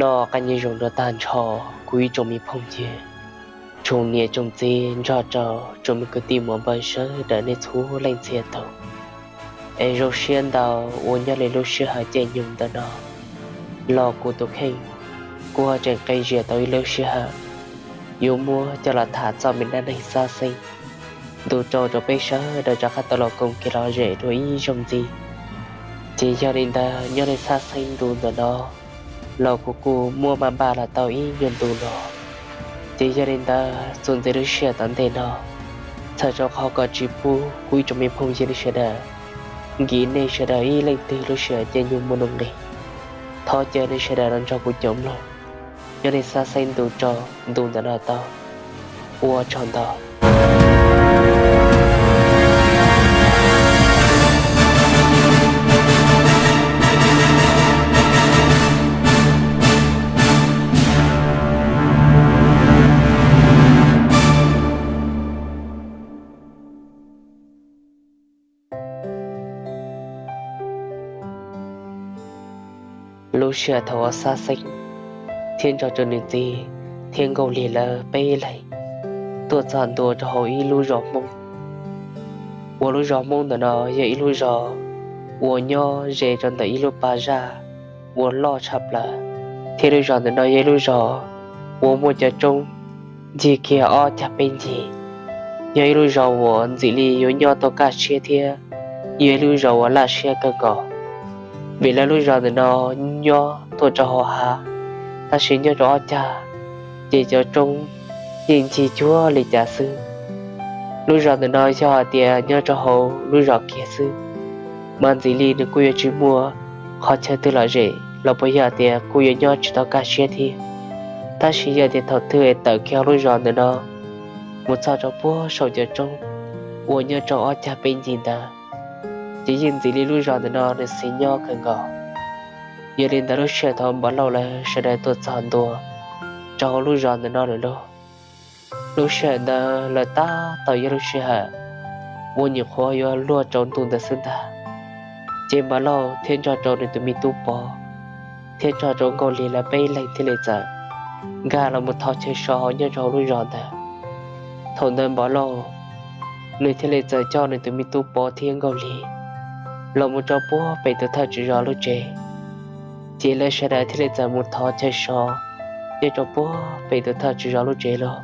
Noj qab nyob zoo rau tag nrho kuv ib tsoom me phooj ywg, tsoom niam tsoom txiv nrog rau tsoom me kwv tij muam npawg sawv daws nej txhua leej txhia tus. Es zoo siab ntau uas nyob li lub sij hawm caij nyoog ntawm no los kuv tus kheej kuj tseem qee zias tau ib lub sij hawm yuav muab coj los tham txoj me dab neeg xab xeeb ntu rau rau peb sawv daws rov qab tau los koom kev lom zem dua ib zaug ntxiv. Ces yog li ntawd nyob li xab xeeb ntu ntawm no los kuv kuj muab npaj npaj los tau ib nyuag ntu no. Ces yog li ntawd txuas ntxiv lub sij hawm tom ntej no, txhawm rau qhov kom tsis pub kuv ib tsoom me phooj ywg nej sawv daws nkim nej sawv daws ib leej twg lub sij hawm caij nyoog muaj nuj nqis, thov caw nej sawv daws los nrog kuv caum mloog nyob li xab xeeb ntu rau ntu ntawm no tau. Ua tsaug ntau. Lub sij hawm thaum uas Xab Xeeb thiab nrog rau nws txiv thiab Nkauj Lig lawv peb leeg tuaj txog ntua rau hauv ib lub zos Hmoob, uas lub zos Hmoob ntawm no yog ib lub zos uas nyob ze rau ntawm ib lub pas zaj uas loj tshaj plaws, thiab lub zos ntawm no yog ib lub zos uas muaj cov roob ncig kiag ob cag peb ncig. Yog ib lub zos uas ntxim li yuav nyob tau kaj siab thiab yog ib lub zos uas laj siab kawg nkaus, vim lawv lub zos ntawm no nyob tuaj rau hauv hav, tab sis nyob rau ob cag ces cov roob yeej ncig cuag li cas xwb. Lub zos ntawm no yog hais tias nyob rau hauv lub zos kiag xwb, mas ntxim li nws kuj yuav tsis muaj qhov chaw twg lom zem los puas yog tias kuj yuav nyob tsis tau kaj siab thiab. Tab sis yog tias thaum twg es tawm kiag hauv lub zos ntawm no mus txog rau puag saum cov roob uas nyob rau ob cag peb ncig ntawd, ces yeej ntxim li lub zos ntawm no nws xis nyob kawg nkaus. Yog li ntawd lub sij hawm thaum Npov Lauj lawv sawv daws tuaj txog ntua rau hauv lub zos ntawm no lawm lauj, lub sij hawm ntawd lawv tab tom yog lub sij hawm uas nyuam qhuav yuav luag tsaus ntuj ntawd xwb ntag. Ces Npov Lauj thiab nrog rau nws tus me tub Pov thiab nrog rau Nkauj Lig lawv peb leeg thiaj li txawm nkag los mus thov chaw so nyob rau hauv lub zos ntawd. Thaum ntawd Npov Lauj nws thiaj li txawm coj nws tus me tub Pov thiab Nkauj Lig los mus rau puag pem tus thawj tswj zos lub tsev. Ces lawv sawv daws thiaj li txawm mus thov chaw so nyob rau puag pem tus thawj tswj zos lub tsev lauj.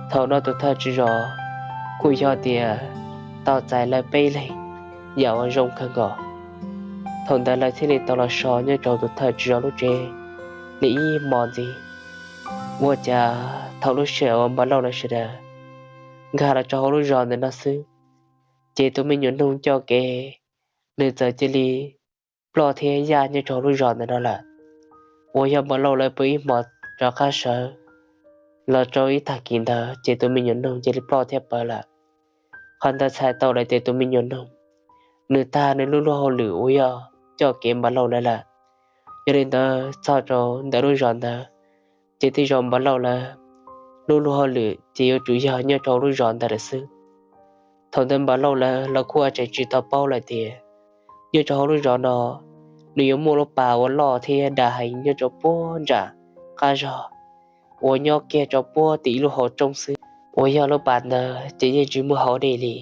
Thaum no tus thawj tswj zos kuj yog tias tau txais lawv peb leeg yam uas zoo kawg nkaus. Thaum ntawd lawv thiaj li tau los so nyob rau tus thawj tswj zos lub tsev li ib hmos ntxiv. Ua cas thaum lub sij hawm uas Npov Lauj lawv sawv daws nkag los rau hauv lub zos ntawm no xwb, ces tus me nyuam noog coj kev nws txawm cia li ploj thiab yaj nyob rau hauv lub zos ntawm no lawm. Uas yog Npov Lauj lawv pw ib hmos rov qab sawv los rau ib tag kis ntawd ces tus me nyuam noog cia li ploj thiab ploj lawm. Qhov ntawd txhais tau lawm tias tus me nyuam noog nws tag nws lub luag hauj lwm uas yog coj kev Npov Lauj lawv lawm. Yog li ntawd txog rau ntawm lub zos ntawd ces tej zaum Npov Lauj lawv lub luag hauj lwm ces yuav tsum yog nyob rau lub zos ntawd lawm xwb. Thaum ntawd Npov Lauj lawv los kuj tseem tsis tau paub lawm tias nyob rau hauv lub zos no nws yuav muaj lub pas uas loj thiab dav heev nyob rau puag nram qab zog uas nyob kiag rau puag tim ib lub hauv roob xwb, uas yog lub pas ntawd ces yeej tsis muaj hauv dej li.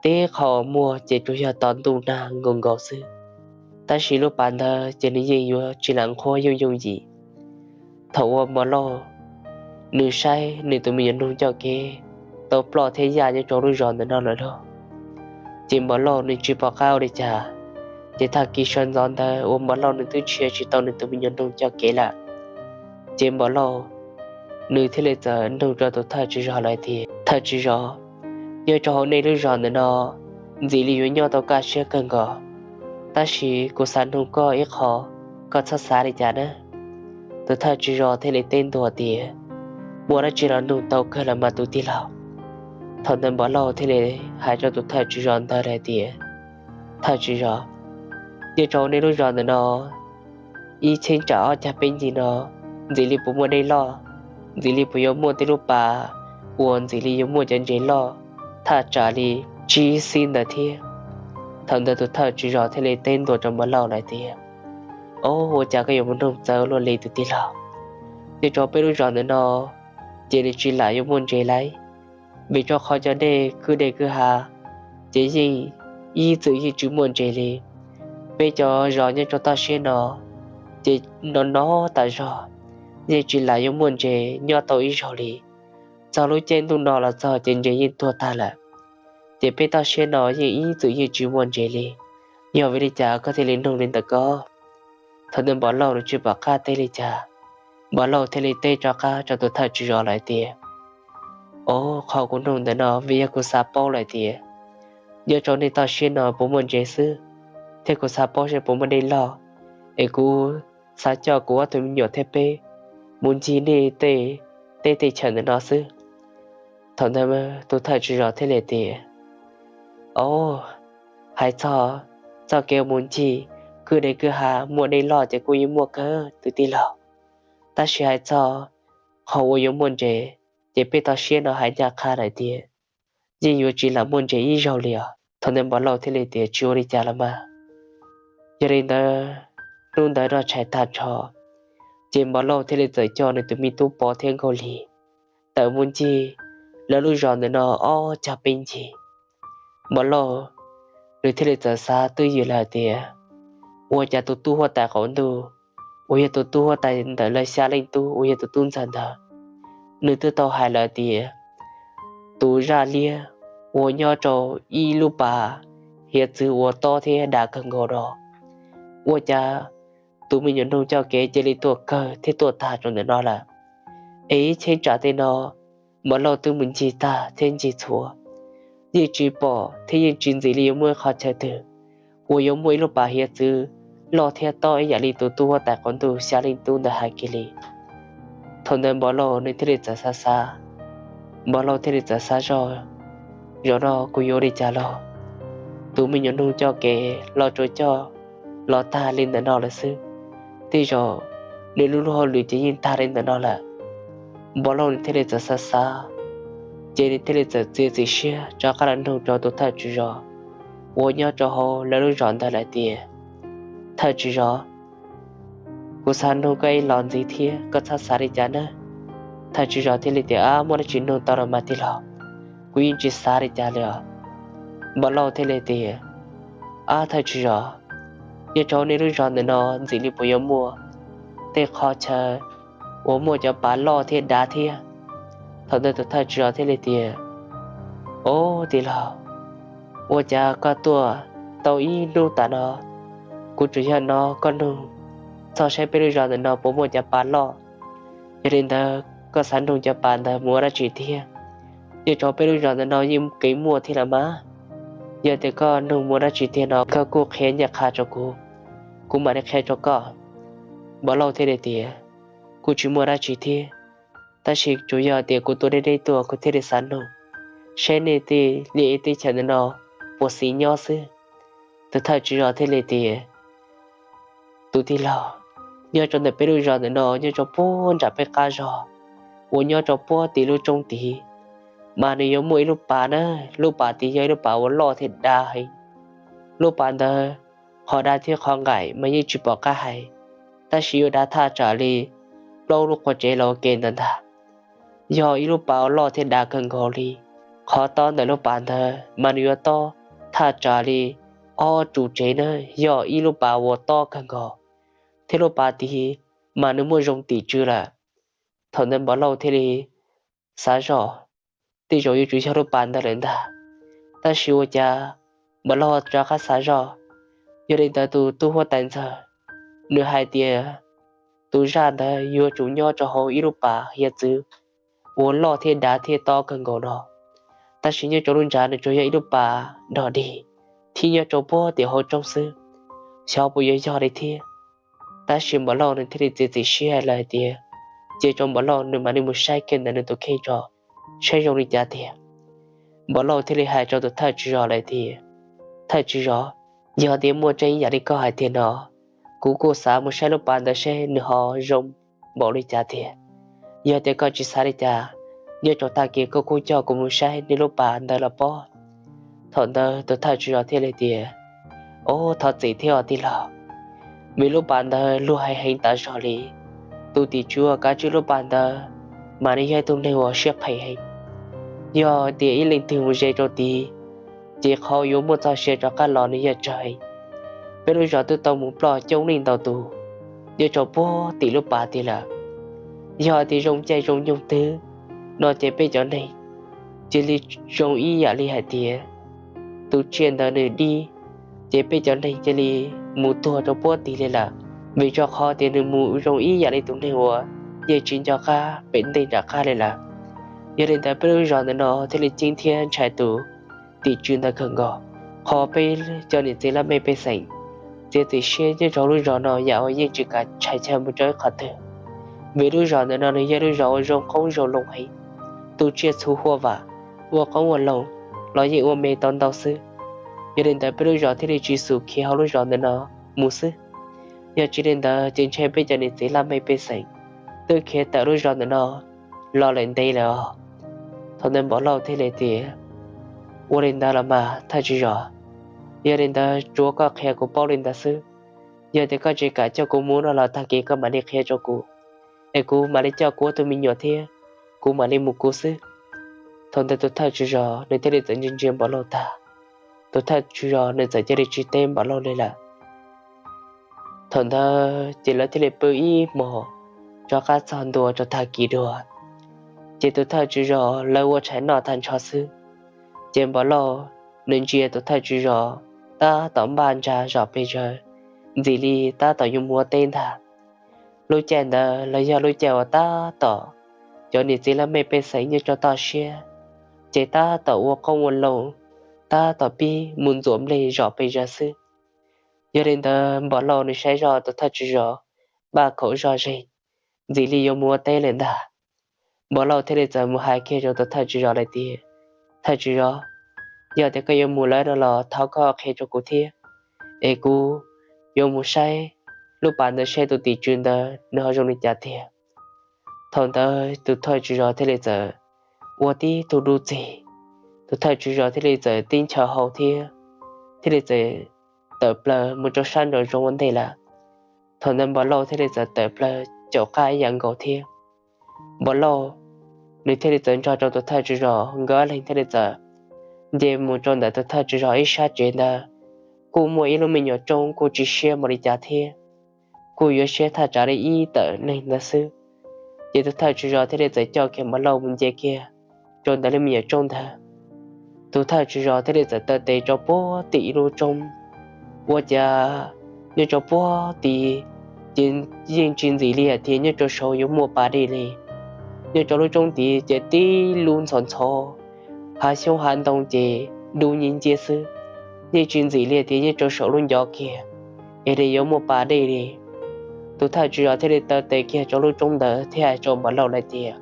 Teb qhov uas muaj ces tsuas yog tos ntuj nag nkaus nkaus xwb, tab sis lub pas ntawd ces nws yeej yuav tsis lam nqhuab yooj yooj yim. Thaum uas Npov Lauj nws saib nws tus me nyuam noog coj kev tau ploj thiab yaj nyob rau lub zos ntawm no lawm lauj, ces Npov Lauj nws tsis pom qab ua li cas. Ces tag kis sawv ntxov ntawd uas Npov Lauj nws twb nrhiav tsis tau nws tus me nyuam noog coj kev lawm, ces Npov Lauj nws thiaj li txawm nug rau tus thawj tswj zos lawm tias, Thawj tswj zos, nyob rau hauv nej lub zos ntawm no ntxim li yuav nyob tau kaj siab kawg nkaus, tab sis kuv xav nug koj ib qho, koj txhob xav li cas na. Tus thawj tswj zos thiaj li teb ntua tias, Muaj dab tsi los nug tau kawg los mas tus tij laug. Thaum ntawd Npov Lauj thiaj li hais rau tus thawj tswj zos ntawd lawm tias, Thawj tswj zos, nyob rau hauv nej lub zos ntawm no ib cheeb tsam ob cag peb ncig no ntxim li puas muaj dej loj, ntxim li puas yuav muaj tej lub pas uas ntxim li yuav muaj cov ntses loj thaj tsam li tsib xib ntawd thiab? Thaum ntawd tus thawj tswj zos thiaj li teb ntua rau Npov Lauj lawm tias, Ob, ua cas koj yuav mus nug txawv luaj li tus tij laug? Nyob rau peb lub zos ntawm no ces nws tsis lam yuav muaj ntses lauj, vim rau qhov cov dej kwj deg kwj ha ces yeej ib txwm yeej tsis muaj ntses li. Peb cov zos nyob rau toj siab no ces no no tas zog, yeej tsis lam yuav muaj ntses nyob tau ib zaug li. Txog lub caij ntuj no los txog ces ntses yeej tuag tag lawm, ces peb toj siab no yeej ib txwm yeej tsis muaj ntses li. Yog vim li cas koj thiaj li nug li ntawd ko? Thaum ntawd Npov Lauj nws tsis pom qab teb li cas, Npov Lauj thiaj li teb rov qab rau tus thawj tswj zos lawm tias, Ob, qhov kuv nug ntawm no vim yog kuv xav paub lawm tias nyob rau nej toj siab no puas muaj ntses xwb, thiab kuv xav paub saib puas muaj dej loj, es kuv xav coj kuv ob tug me nyuam thiab peb mus ncig nej tej teb tej chaws ntawm no xwb. Thaum ntawd tus thawj tswj zos thiaj li tias, Ob, hais txog txoj kev mus ncig kwj deg kwj ha muaj dej loj ces kuj yeej muaj kawg tus tij laug, tab sis hais txog qhov uas yuav muaj ntses ces peb toj siab no hais ncaj qha hais tias yeej yuav tsis lam muaj ntses ib zaug li os. Thaum ntawd Npov Lauj thiaj li tias, Tsis ua li cas los mas. Yog li ntawd, hnub ntawd noj tshais tag nrho, ces Npov Lauj thiaj li txawm coj nws tus me tub Pov thiab Nkauj Lig tawm mus ncig lawv lub zos ntawm no ob cag peb ncig. Npov Lauj nws thiaj li txawm xav twj ywm lawm tias, Ua cas tus tub huab tais qaum ntuj uas yog tus tub huab tais ntawm lawv xya leej tub uas yog tus tub ntxawg ntawd, nws twb tau hais lawm tias tus zaj liab uas nyob rau ib lub pas hiav txwv uas tob thiab dav kawg nkaus no, ua cas tus me nyuam noog coj kev cia li tuaj kawg thiab tuaj tag rau ntawm no lawm. Es ib cheeb tsam tej no Npov Lauj twb mus ncig tag thiab ncig txhua, yeej tsis pom thiab yeej tsis ntxim li yuav muaj ib qhov chaw twg uas yuav muaj ib lub pas hiav txwv loj thiab tob ib yam li tus tub huab tais qaum ntuj xya leej tub ntawd hais kiag li. Thaum ntawd Npov Lauj nws thiaj li txawm xav xav, Npov Lauj thiaj li txawm xav zoj, Zaum no kuv yuav ua li cas los? Tus me nyuam noog coj kev los tsuas coj los tag li ntawm no lawm xwb, tej zaum nws lub luag hauj lwm ces yeej tag li ntawm no lawm. Npov Lauj nws thiaj li txawm xav xav, ces nws thiaj li txawm txiav txim siab rov qab los nug rau tus thawj tswj zos uas nyob rau hauv lawv lub zos ntawd lawm tias, Thawj tswj zos, kuv xav nug koj ib los ntxiv thiab, koj txhob xav li cas nawb. Thawj tswj zos thiaj li tias, Ab, muaj dab tsi nug tau los mas tij laug, kuv yeej tsis xav li cas li os. Npov Lauj thiaj li tias, Ab, thawj tswj zos, nyob rau nej lub zos ntawm no ntxim li puas yuav muaj tej qhov chaw uas muaj cov pas loj thiab dav thiab? Thaum ntawd tus thawj tswj zos thiaj li tias, Ob, tij laug, ua cas koj tuaj tau ib hnub tas no, kuv tsuas yog hnov koj nug txog saib peb lub zos ntawm no puas muaj cov pas loj. Yog li ntawd koj xav nug cov pas ntawd mus ua dab tsi thiab? Nyob rau peb lub zos ntawm no yeej kev muaj thiab los mas. Yog tias koj nug mus ua dab tsi tiag no koj kuj qhia ncaj qha rau kuv, kuv mam li qhia rau koj. Npov Lauj thiaj li tias, Kuj tsis muaj dab tsi thiab, tab sis tsuas yog tias kuv tuaj deb deb tuaj kuv thiaj li xav nug saib nej tej liaj teb chaws ntawm no puas xis nyob xwb. Tus thawj tswj zos thiaj li tias, Tus tij laug, nyob rau ntawm peb lub zos ntawm no nyob rau puag nram peb qab zos uas nyob rau puag tim lub roob tid, mas nws yuav muaj ib lub pas na. Lub pas tid yog ib lub pas uas loj thiab dav heev. Lub pas ntawd qhov dav thiab qhov nqaim mas yeej tsis pom qab hais, tab sis yuav dav thaj tsam li plaub lub qhov tsev los ua ke ntawd ntag. Yog ib lub pas uas loj thiab dav kawg nkaus li. Qhov tob ntawm lub pas ntawd mas nws yuav tob thaj tsam li ob tsu tsev na, yog ib lub pas uas tob kawg nkaus, thiab lub pas tid mas nws muaj zoo tim tswv lawm. Thaum ntawd Npov Lauj thiaj li xav zoj, tej zaum yuav tsum yog lub pas ntawd lawm ntag. Tab sis ua cas Npov Lauj rov qab xav zoj, yog li ntawd tus tub huab tais ntxawg nws hais tias tus zaj ntawd yuav tsum nyob rau hauv ib lub pas hiav txwv uas loj thiab dav thiab tob kawg nkaus no, tab sis nyob rau lub nrad nws tsuas yog ib lub pas dog dig thiab nyob rau puag tim hauv roob xwb, xyov puas yuav yog li thiab. Tab sis Npov Lauj nws thiaj li txiav txim siab hais lawm hais tias, cia rau Npov Lauj nws mam li mus saib kiag ntawm nws tus kheej tso, saib zoo li cas tiag. Npov Lauj thiaj li hais rau tus thawj tswj zos lawm tias, Thawj tswj zos, yog tias muaj tseeb ib yam li koj hais tiag no, kuv kuj xav mus saib lub pas ntawd seb nws ho zoo npaum li cas tiag. Yog tias koj tsis xav li cas, nyob rau tag kis koj kuj coj kuv mus saib nej lub pas ntawd los pob. Thaum ntawd tus thawj tswj zos thiaj li tias, Ob, thov txim thiab os tij laug, Vim lub pas ntawd luag hais heev tas zog li. Tus tim tswv uas kav tswj lub pas ntawd mas nws yog ib tug neeg uas siab phem heev. Yog tias ib leej twg mus ze rau tid, ces qhov yuav muaj txoj sia rov qab los nws yog tsawg heev. Peb lub zos twb tau mus ploj coob leej ntau tus nyob rau puag tim lub pas tid lawm. Yog tias zoo caij zoo nyoog twg no ces peb cov neeg cia li zoo ib yam li hais tias tus tsiaj ntawd nws dib, ces peb cov neeg cia li mus tuag rau puag tid li lawm. Vim rau qhov tias nws mus zoo ib yam li tus neeg uas yeej tsis nco qab pem ntej nram qab li lawm. Yog li ntawd peb lub zos ntawm no thiaj li ceeb thiab ntshai tus tim tswv ntawd kawg nkaus. Qhov peb cov niam txiv laj mej pej xeem txiav txim siab nyob rau lub zos no yam uas yeej tsis kam tshais chaw mus rau ib qhov twg, vim lub zos ntawm no nws yog lub zos uas zoo qoob zoo loo heev, tus tsiaj txhu huaj vam, ua qoob ua loo los yeej ua me tau ntau xwb. Yog li ntawd peb lub zos thiaj li tsis xum khiav hauv lub zos ntawm no mus xwb. Yog tsis li ntawd ces ntshe peb cov niam txiv laj mej pej xeem twb khiav tawm lub zos ntawm no los lawm ntev lawm os. Thaum ntawd Npom Lauj thiaj li tias, Ua li ntawd los mas thawj tswv zos, yog li ntawd tsuav koj qhia kuv paub li ntawd xwb. Yog tias koj tsis kam coj kuv mus no los tag kis koj mam li qhia rau kuv, es kuv mam li coj kuv tus me nyuam thiab kuv mam li mus kuv xwb. Thaum ntawd tus thawj tswv zos nws thiaj li txawm ntsia ntsia Npom Lauj tag, tus thawj tswv zos nws txawm cia li tsis teb Npom Lauj li lawm. Thaum ntawd ces lawv thiaj li pw ib hmos, rov qab txog ntua rau tag kis dua, ces tus thawj tswv zos lawv ua tshais noj tag nrho xwb. Ces Npom Lauj nws ntsia tus thawj tswv zos tab tom npaj ntsa zom pes zaws, ntxim li tab tom yuav mus ua teb ntag. Lub caij ntawd los yog lub caij uas tab tom cov niam txiv laj mej pej xeem nyob rau toj siab, ces tab tom ua qoob ua loo, tab tom pib mus ntxuav nplej zom pes zaws xwb. Yog li ntawd Npom Lauj nws saib zoj tus thawj tswv zos npaj khaum zoj zeeg, ntxim li yuav mus ua teb lawm ntag. Npom Lauj thiaj li txawm mus hais kiag rau tus thawj tswv zos lawm tias, Thawj tswv zos, yog tias koj yuav mus lawm no los thov koj qhia rau kuv thiab, es kuv yuav mus saib lub pas ntawd seb tus tim tswv ntawd nws ho zoo li cas tiag. Thaum ntawd tus thawj tswv zos thiaj li txawm ua tib tug dub txig, tus thawj tswv zos thiaj li txawm tib nchaws hau thiab thiaj li txawm tawm plaws mus rau sab nraum zoov ua ntej lawm. Thaum ntawd Npom Lauj thiaj li txawm tawm plaws caum qab ib yam nkaus thiab. Npom Lauj nws thiaj li txawm nrog rau tus thawj tswv zos nkawd ob leeg thiaj li txawm nce mus rau ntawm tus thawj tswv zos ib sab tsev ntawd. Kuj muaj ib lub me nyuam roob kuj tsis siab npaum li cas thiab, kuj yuav siab thaj tsam li ib tawm neeg ntawd xwb. Ces tus thawj tswv zos thiaj li txawm coj kiag Npom Lauj mus nce kiag rau ntawm lub me nyuam roob ntawd. Tus thawj tswv zos thiaj li txawm taw tes rau puag tim ib lub roob, ua cas nyob rau puag tid ces yeej tsis ntxim li hais tias nyob rau saud yuav muaj pas dej li. Nyob rau lub roob tid ces tib lub ntxhov ntxhov, hav xyoob hav ntoo ces dub nciab nciab xwb, yeej tsis ntxim li hais tias nyob rau saum lub ncov kiag es nws yuav muaj pas dej li. Tus thawj tswv zos thiaj li taw tes kiag rau lub roob ntawd thiab hais rau Npom Lauj lawm tias,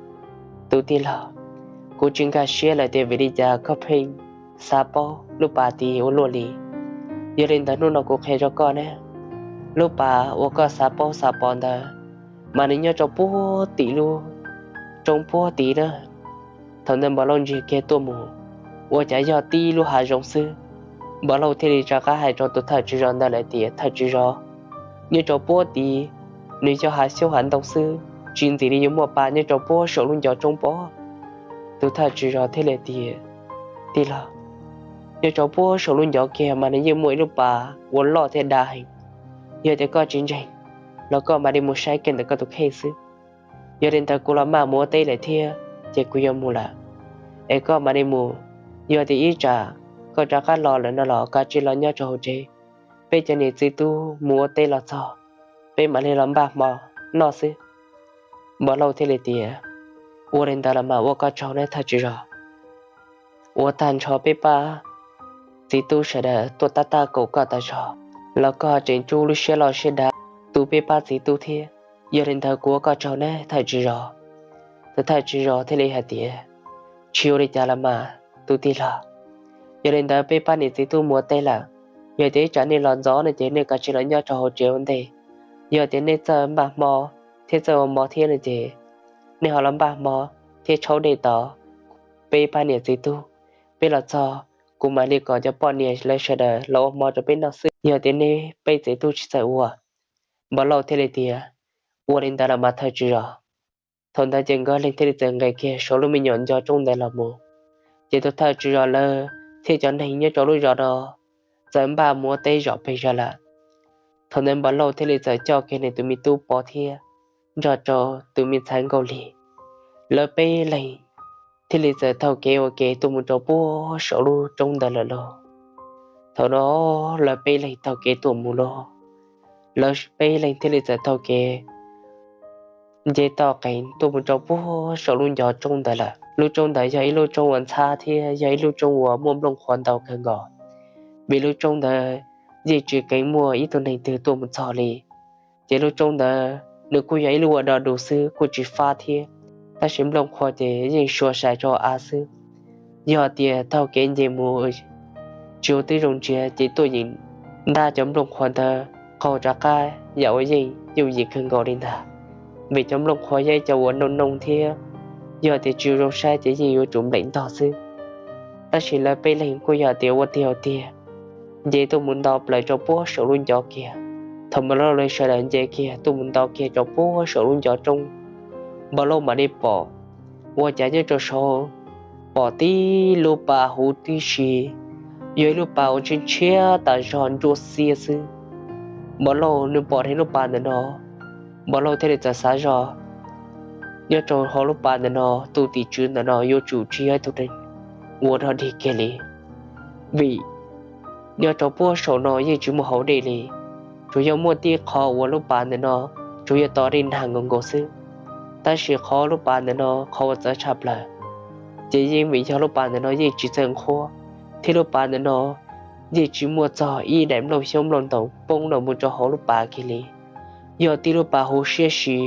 Tus tij laug, kuv tsis nkag siab lawm tias vim li cas koj pheej xav paub lub pas tid ua luaj li. Yog li ntawd hnub no kuv qhia rau koj ne, lub pas uas koj xav paub xav pom ntawd mas nws nyob rau puag tim lub roob puag tid na. Thaum ntawd Npom Lauj ntsia kiag tuaj mus, ua cas yog tib lub hav zoov xwb. Npom Lauj thiaj li rov qab hais rau tus thawj tswv zos ntawd lawm tias, Thawj tswv zos, nyob rau puag tid nws yog hav xyoob hav ntoo xwb, tsis ntxim li yuav muaj pas nyob rau puag saum lub ncov roob pob. Tus thawj tswv zos thiaj li tias, Tij laug, nyob rau puag saum lub ncov kiag mas nws yeej muaj ib lub pas uas loj thiab dav heev. Yog tias koj tsis ntseeg los koj mam li mus saib kiag ntawm koj tus kheej xwb. Yog li ntawd kuv los maj mus ua teb lawm thiab ces kuv yuav mus lawm, es koj mam li mus. Yog tias ib tsam koj rov qab los lawm no los kav tsij los nyob rau hauv tsev, peb cov niam txiv tub mus ua teb los txog, peb mam li los npaj hmo noj xwb. Npom Lauj thiaj li tias, Ua li ntawd los mas ua koj tsaug nawb thawj tswv zos. Ua tag nrho peb pab txiv tub sawv daws tuaj tab tab kaum koj tas zog los koj tseem rub lub siab loj siab dav tu peb pab txiv tub thiab. Yog li ntawd kuv ua koj tsaug nawb thawj tswv zos. Tus thawj tswv zos thiaj li hais tias, Tsis ua li cas los mas tus tij laug. Yog li ntawd peb pab niam txiv tub mus ua teb lawm, yog tias ib tsam nej los ntxov no ces nej kav tsij los nyob rau hauv tsev ua ntej. Yog tias nej txawj npaj hmo thiab txawj ua mov thiab no ces nej ho los npaj hmo thiab tshaub dej tod. Peb pab niam txiv tub, peb los txog kuv mam li kom cov poj niam lawv sawv daws los ua hmo rau peb noj xwb. Yog tias nej peb txiv tub tsis txawj ua Npawg Lauj thiaj li tias, Ua li ntawd los mas thawj tswv zos. Thaum ntawd ces nkawd leeg thiaj li txawm nqes kiag saum lub me nyuam ncov roob ntawd los mus. Ces tus thawj tswv zos lawv thiab cov neeg nyob rau lub zos no txawm npaj mus ua teb zom pes zog lawm. Thaum ntawd Npawg Lauj thiaj li txawm coj kiag nws tus me tub Pov thiab nrog rau tus me ntxhais Nkauj Lig, lawv peb leeg thiaj li txawm taug kev ua ke tuaj mus rau puag saum lub roob ntawd lawm lauj. Thaum no lawv peb leeg taug kev tuaj mus lauj, lawv peb leeg thiaj li txawm taug kev nce toj qees tuaj mus rau puag saum lub ncov roob ntawd lawm. Lub roob ntawd yog ib lub roob uas ntxhab thiab yog ib lub roob uas muaj nplooj qhuav ntau kawg nkaus, vim lub roob ntawd yeej tsis keev muaj ib tug neeg twg tuaj mus txog li. Ces lub roob ntawd nws kuj yog ib lub uas do du xwb, kuj tsis fab thiab, tab sis nplooj qhuav ces yeej sua sai rau av xwb. Yog tias taug kev nce mus tsis ua tib zoo ntsia ces tuaj yeem ntab cov nplooj qhuav ntawd qaug rov qab yam uas yeej yooj yim kawg nkaus li ntag, vim cov nplooj qhuav yog ib cov uas nooj nooj thiab, yog tias tsis zoo saib ces yeej yuav tsum nplem ntog xwb. Tab sis lawv peb leeg kuj yog tias ua tiag ua tiag nce tuaj mus nto plaws rau puag saum lub ncov kiag. Thaum Npawg Lauj lawv sawv daws nce kiag tuaj mus nto kiag rau puag saum lub ncov roob, Npawg Lauj mam li pom, ua cas nyob rau saud pom tib lub pas huv tib si, yog ib lub pas uas ntshiab ntshiab tas zog ntsuab xiab xwb. Npawg Lauj nws pom dheev lub pas ntawm no, Npawg Lauj thiaj li txawm xav zog, nyob rau hauv lub pas ntawm no tus tim tswv ntawm no yuav tsum tsis yog ib tug neeg ua dog dig kiag li, vim nyob rau puag saum no yeej tsis muaj hauv dej li, tsuas yog muaj tib qho uas lub pas ntawm no tsuas yog tos dej nag nkaus nkaus xwb. Tab sis qhov lub pas ntawm no qhov uas txawv tshaj plaws ces yeej vim yog lub pas ntawm no yeej tsis txawj nqhuab, thiab lub pas ntawm no yeej tsis muaj txog ib daim nplooj xyoob nplooj ntoos poob los mus rau hauv lub pas kiag li. Yog tib lub pas huv siab si,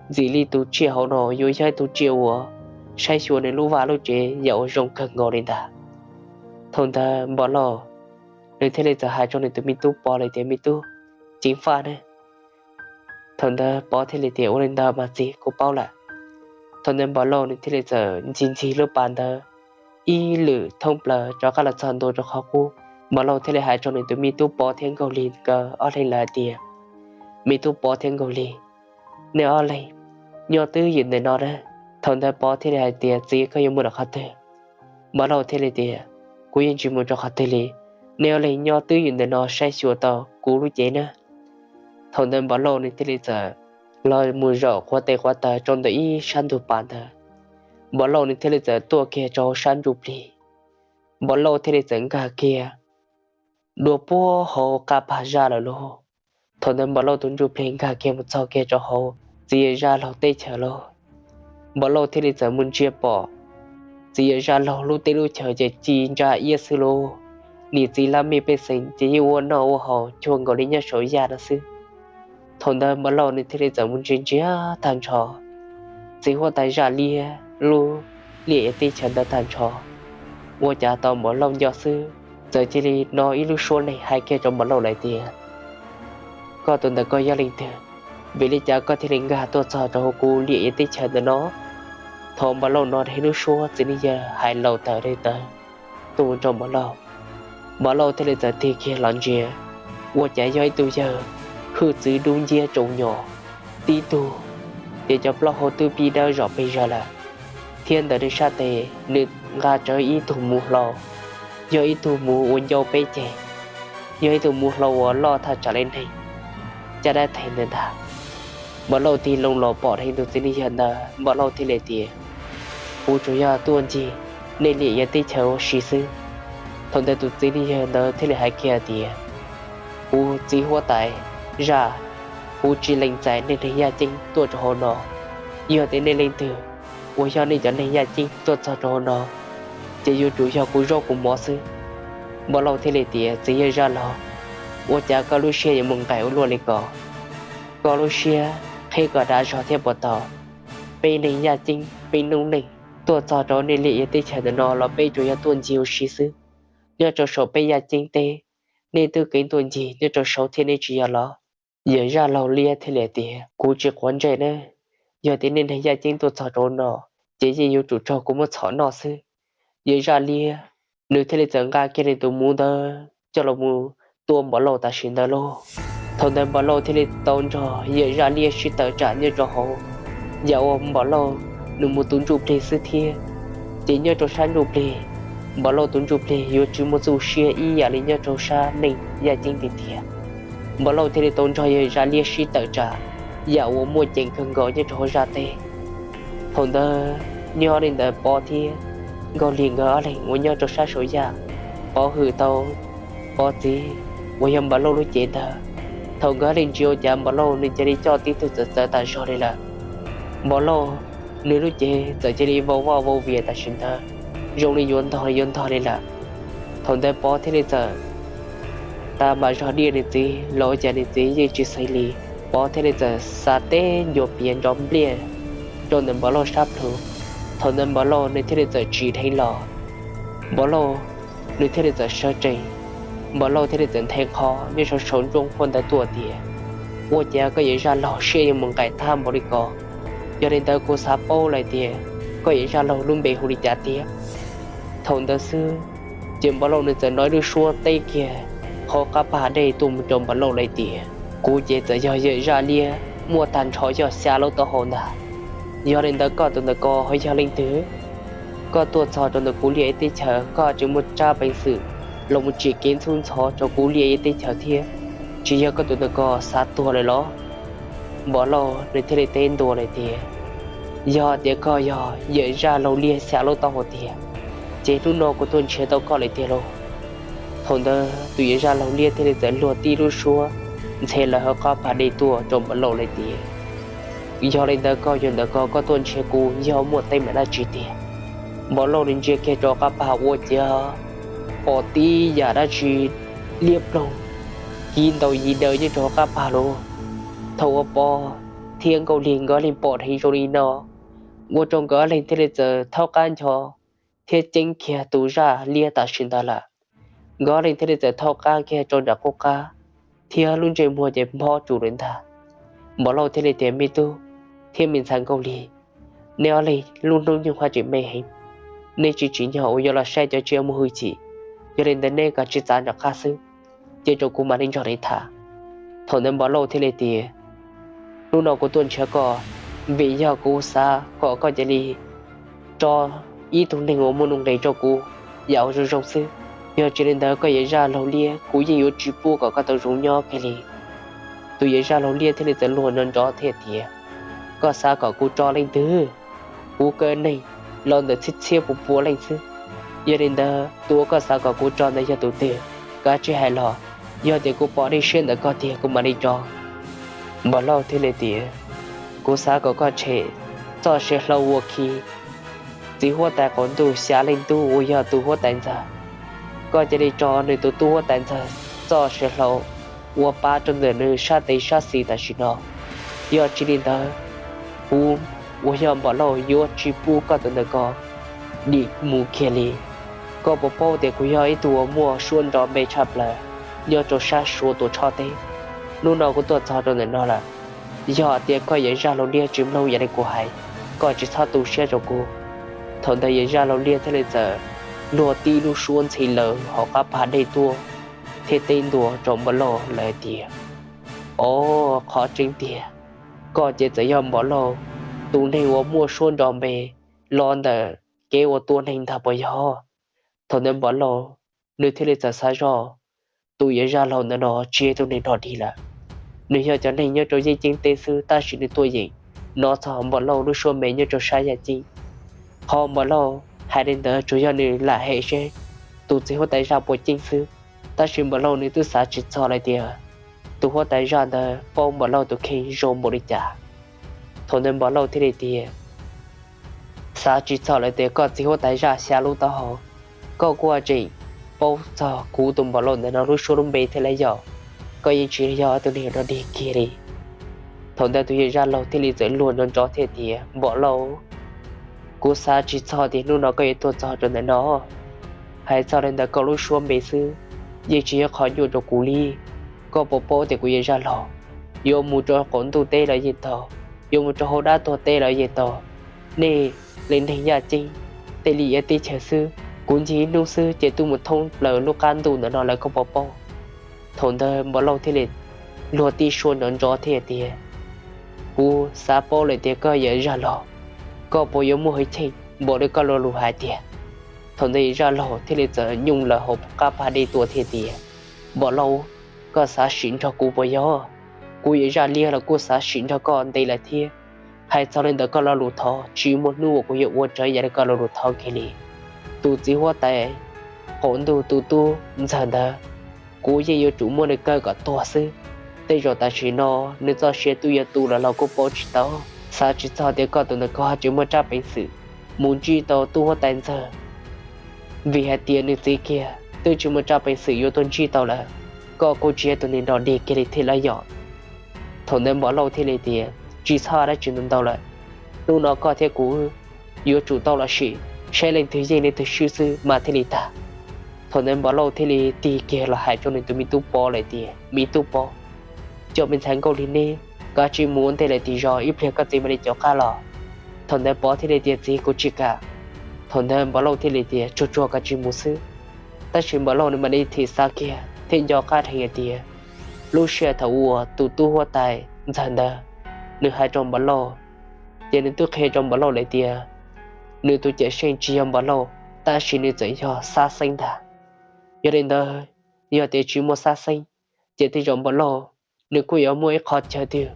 ntxim li tus tsiaj hauv no yuav yog ib tug tsiaj uas saib xyuas nws lub vaj lub tsev yam uas zoo kawg nkaus li ntag. Thaum ntawd Npawg Lauj nws thiaj li txawm hais rau nws tus me tub Pov li tias, Me tub, ceev faj ne. Thaum ntawd Pov thiaj li tias, Ua li ntawd mas txiv, kuv paub lawm. Thaum ntawd Npawg Lauj nws thiaj li txawm ncig ncig lub pas ntawd ib lwm thoob plaws rov qab los txog ntua rau qhov qub. Npawg Lauj thiaj li hais rau nws tus me tub Pov thiab Nkauj Lig nkawd ob leeg lawm hais tias, Me tub Pov thiab Nkauj Lig, nej ob leeg nyob twj ywm ntawm no na. Thaum ntawd Pov thiaj li hais tias, Txiv, koj yuav mus rau qhov twg? Npawg Lauj thiaj li tias, Kuv yeej tsis mus rau qhov twg li, nej ob leeg nyob twj ywm ntawm no saib xyuas tau kuv lub cev na. Thaum ntawd Npawg Lauj nws thiaj li txawm los mus zaum quav tes quav taw rau ntawm ib sab ntug pas ntawd. Npawg Lauj nws thiaj li txawm tuaj kiag rau hauv sab ntsuj plig. Npawg Lauj thiaj li txawm nkag kiag dua puag hauv qab pas zaj lawm lauj. Thaum ntawd Npawg Lauj tus ntsuj plig nkag kiag mus txog kiag rau hauv txiv yawm zaj laug teb chaws lauj. Npawg Lauj thiaj li txawm mus ntsia pom txiv yawm zaj laug lub teb lub chaws ces ci ntsa iab xwb lauj. Niam txiv laj mej pej xeem ces yeej ua noj ua haus cuag nkaus li nyob saum yaj no xwb. Thaum ntawd Npawg Lauj nws thiaj li txawm mus ntsia ntsia tag nrho txiv huab tais zaj liab lub liaj ia teb chaws ntawd tag nrho. Ua cas tau Npawg Lauj nco xwb, txawm cia li hnov ib lub suab neeg hais kiag rau Npawg Lauj lawm tias, Koj tus ntawm koj yog leej twg? Vim li cas koj thiaj li nkag tuaj txog rau hauv kuv liaj ia teb chaws ntawm no? Thaum Npawg Lauj hnov dheev lub suab txiv neej yawg hais laus tawm dheev tawv tuaj mus rau Npawg Lauj, Npawg Lauj thiaj li txawm tig kiag los ntsia, ua cas yog ib tug yawg hwj txwv dub nciab tsaus nyos tib tug, ces cov plaub hau twb pib dawb zom pes zog lawm, thiab ntawm nws sab tes nws nqa rawv ib tug muv hlau, yog ib tug muv uas ncau peb ceg, yog ib tug muv hlau uas loj thaj tsam li neeg caj dab theem ntawd ntag. Npawg Lauj tig loo los pom dheev tus txiv neej yawg ntawd, Npawg Lauj thiaj li tias, Kuv tsuas yog tuaj ncig nej liaj ia teb chaws ua si xwb. Thaum ntawd tus txiv neej yawg ntawd thiaj li hais kiag tias, Kuv txiv huab tais zaj, kuv tsis lees txais nej neeg yaj ceeb tuaj rau hauv no. Yog tias nej leej twg uas yog nej cov neeg yaj ceeb tuaj txog rau hauv no, ces yuav tsum yog kuv zaub kuv mov xwb. Npawg Lauj thiaj li tias, Txiv yawg zaj laug, ua cas koj lub siab yuav mus nqaim ua luaj li ko? Koj lub siab qhib koj dav zog thiab puas tau? Peb neeg yaj ceeb peb noob neej tuaj txog rau nej liaj ia teb chaws ntawm no los peb tsuas yog tuaj ncig ua si xwb. Nyob rau saum peb yaj ceeb teb, nej twb keev tuaj ncig nyob rau saud thiab nej tsis yog los? Yawm zaj laug liab thiaj li tias, Kuv tsis quav ntsej na, yog tias nej neeg yaj ceeb tuaj txog rau no, ces yeej yuav tsum raug kuv muab txhom noj xwb. Yawm zaj liab nws thiaj li txawm nqa kiag nws tus muv ntawd coj los mus tua Npawg Lauj tam sim ntawd lauj. Thaum ntawd Npov Lauj thiaj li tau nrog yawm zaj liab sib tawm tsam nyob rau hauv, yam uas Npov Lauj nws mus tu ntsuj plig xwb thiab. Ces nyob rau sab ntsuj plig, Npov Lauj tu ntsuj plig yuav tsis muaj txuj siab ib yam li nyob rau sab neej yaj ceeb tiag tiag. Npov Lauj thiaj li tau nrog yawm zaj liab sib tawm tsam yam uas muaj ceem kawg nkaus nyob rau hauv zaj teb. Thaum ntawd nyob li ntawd Pov thiab Nkauj Lig nkawd ob leeg uas nyob rau sab saum yaj, Pov hwm tau Pov txiv uas yog Npov Lauj lub cev ntag. Thaum nkawd ob leeg ntsia ua cas Npov Lauj nws cia li coj tib tug txawv txawv tas zog li lawm. Npov Lauj nws lub cev txawm cia li vau vaj vau vias tam sim ntawd, zoo li yuav ntog yuav ntog li lawm. Thaum ntawd Pov thiaj li txawm tas npam zog diaj nws txiv los ua cas nws txiv yeej tsis xaiv li. Pov thiaj li txawm xa teb ncua piav nrov npliaj rau ntawm Npov Lauj sab plhu. Thaum ntawd Npov Lauj nws thiaj li txawm tsim dheev los, Npov Lauj nws thiaj li txawm sawv tsees. Npov Lauj thiaj li txawm nthe qhov nyob saum saum nrooj huab ntawd tuaj tias, Ua cas koj yawm zaj laug siab yuav mus nqaim tag npaum li ko? Yog li ntawd kuv xav paub lawm tias koj yawm zaj laug lub npe hu li cas tiag. Thaum ntawd xwb, ces Npov Lauj nws txawm hnov ib lub suab teb kiag qhov qab pas dej tuaj mus rau Npov Lauj lawm tias, Kuv ces txawm yog yawm zaj liab muaj tag nrho yog xya lub taub hau ntag. Yog li ntawd koj tus ntawm ko ho yog leej twg? Koj tuaj txog rau ntawm kuv liaj ib teb chaws koj tsis muaj tsab peev xwm los mus tsim kev ntxhub ntxhov rau kuv liaj ib teb chaws thiab, tsis yog koj tus ntawm ko xav tuag lawm los? Npov Lauj nws thiaj li teb ntua lawm tias, Yog tias koj yog yawm zaj laug liab xya lub taub hau tiag, ces hnub no kuv tuaj nrhiav tau koj lawm tiag lauj. Thaum ntawd tus yawm zaj laug liab thiaj li txawm luag tib lub suab ntxhe lawm hauv qab pas dej tuaj rau Npov Lauj lawm tias, Yog li ntawd koj yog ntawm ko koj tuaj nrhiav kuv yog muaj teeb meem dab tsi tiag? Npov Lauj nws ntsia kiag rau qab pas ua cas pom tib yam dab tsi liab ploog kiv ntaus yig daws nyob rau hauv qab pas lauj. Thaum uas Pov thiab Nkauj Lig nkawd ob leeg pom dheev zoo li no, ua rau nkawd ob leeg thiaj li txawm thaub qab ncho thiab ceeb kiag tus zaj liab tam sim ntawd lawm. Nkawd ob leeg thiaj li txawm thaub qab kiag rau nram qub qab, thiab lub ntsej muag ces nphob tus lawm ntag. Npov Lauj thiaj li tias, Me tub thiab me ntxhais Nkauj Lig, neb ob leeg lub hnub nyoog haj tseem me heev, neb tsis tsim nyog uas yuav los saib cov tsiaj muaj hwj chim. Yog li ntawd neb kav tsij txav nram qab xwb, cia rau kuv mam li nrog neb tham. Thaum ntawd Npov Lauj thiaj li tias, Hnub no kuv tuaj nrhiav koj vim yog kuv xav kom koj cia li tso ib tug neeg uas muaj nuj nqis rau kuv yam uas zoo zoo xwb. Yog tsis li ntawd koj yawm zaj laug liab kuv yeej yuav tsis pub kom koj tau zoo nyob kiag li. Tus yawm zaj laug liab thiaj li txawm luag nrov nrov thiab tias, Koj xav kom kuv tso leej twg? Kuv kaw neeg los ntawm txhiab txhiab puas pua leej xwb. Yog li ntawd tus uas koj xav kom kuv tso ntawd yog tus twg? Kav tsij hais los, yog tias kuv pom dej siab ntawm koj tiag kuv mam li tso. Npov Lauj thiaj li tias, Kuv xav kom koj tshem txoj saw hlau uas khi txiv huab tais qaum ntuj xya leej tub uas yog tus huab tais ntxawg. Koj cia li tso nws tus tub huab tais ntxawg txoj saw hlau uas pab rau ntawm nws sab tes sab xis tam sim no. Yog tsis li ntawd, kuv uas yog Npov Lauj yuav tsis pub koj tus ntawm ko dim mus kiag li. Koj puas paub tias kuv yog ib tug uas muaj suab nrov npe tshaj plaws nyob rau sab Suav tuam tshoj teb? Hnub no kuv tuaj txog rau ntawm no lawm, yog tias koj yawm zaj laug liab tsis mloog yam li kuv hais, koj tsis txhob tu siab rau kuv. Thaum ntawd yawm zaj laug liab thiaj li txawm luag tib lub suab ntxhi lawm hauv qab pas dej tuaj thiab teb ntua rau Npov Lauj lawm tias, Os, qhov tseeb tiag, koj ces txawm yog Npov Lauj tus neeg uas muaj suab nrov npe los ntawm kev uas tua neeg ntag puas yog? Thaum ntawd Npov Lauj nws thiaj li txawm xav zoj, tus yawm zaj laug ntawm no tsis yog tus neeg dog dig lawm. Nws yog cov neeg nyob rau yeeb ceeb teb xwb tab sis nws tuaj yeem hnov txog Npov Lauj lub suab npe nyob rau sab yaj ceeb. Qhov Npov Lauj hais li ntawd tsuas yog nws lam hem seb tus txiv huab tais zaj puas ceeb xwb, tab sis Npov Lauj nws twb xav tsis txog lawm tias tus huab tais zaj ntawd paub Npov Lauj tus kheej zoo npaum li cas. Thaum ntawd Npov Lauj thiaj li tias, Xav tsis txog lawm tias koj txiv huab tais zaj xya lub taub hau, koj kuj tseem paub txog kuv tus Npov Lauj ntawm no lub suab lub npe thiab lauj yog? Koj yeej tsis yog tus neeg dog dig kiag li. Thaum ntawd tus yawm zaj laug thiaj li txawm luag nrov nrov thiab tias, Npov Lauj, kuv xav tsis txog tias hnub no koj yuav tuaj txog rau ntawm no. Hais txog li ntawd koj lub suab npe xwb yeej tsis yog qhov nyuaj rau kuv li. Koj puas paub tias kuv yawm zaj laug yuav mus rau qaum ntuj teb los yeej tau, yuav mus rau hauv dab tuag teb los yeej tau. Nej li neeg yaj ceeb, tej li iav teb chaws xwb, kuv ncig ib hnub xwb ces twb mus thoob plaws lub qab ntuj ntawm no lawm koj puas paub? Thaum ntawd Npov Lauj thiaj li luag tib suab nrov nrov thiab tias, kuv xav paub lawm tias koj yawm zaj laug, koj puas yuav muaj hwj chim npaum li koj lo lus hais tiag? Thaum ntawd yawm zaj laug thiaj li txawm nyooj lawm hauv qab pas dej tuaj thiab tias, npam lauj, koj xav sim nrog kuv puas yog? Kuv yawm zaj liab los kuj xav sim nrog koj ntev lawm thiab. Hais txog li ntawd koj lo lus thov tsis muaj hnub uas kuv yuav ua raws yam li koj lo lus thov kiag li. Tus txiv huab tais qaum ntuj tus tub ntxawg ntawd, kuv yeej yuav tsum muab nws kaw kom tuag xwb. Tej zaum tam sim no nws txoj sia twb yuav tu lawm los kuj paub tsis tau. Xav tsis txog tias koj tus ntawm koj tseem muaj tsab peev xwm mus ntsib tau tub huab tais ntxawg, vim hais tias nws txiv kiag twb tsis muaj tsab peev xwm yuav tuaj ntsib tau lawm. Koj kuj tsis yog tus neeg dog dig kiag li thiab los yog? Thaum ntawd npam lauj thiaj li tias, tsis txhob dab tsi ntau ntau lawm, hnub no koj thiab kuv yuav tsum tau los sim saib leej twg yeej leej twg swb xwb mas thiaj li tag. Thaum ntawd npam lauj thiaj li tig kiag los hais rau nws tus me tub Pov lawm tias, me tub Pov, coj me ntxhais Nkauj Lig neb kav tsij mus ua ntej lawm tim zos, ib pliag koj txiv mam li caum qab los. Thaum ntawd Pov thiaj li tias, txiv, kuv tsis kam. Thaum ntawd npam lauj thiaj li tias, tsuag tsuag kav tsij mus xwb. Tab sis npam lauj nws mam li thim xav kiag thiab nco qab dheev hais tias, lub sij hawm thaum uas tus tub huab tais ntxawg ntawd nws hais rau npam lauj, ces nws twb qhia rau npam lauj lawm tias, nws tus cawm seej tsis yog npam lauj, tab sis nws txawm yog Xab Xeeb ntag. Yog li ntawd, yog tias tsis muaj Xab Xeeb, ces tej zaum npam lauj nws kuj yuav muaj ib qho chaw twg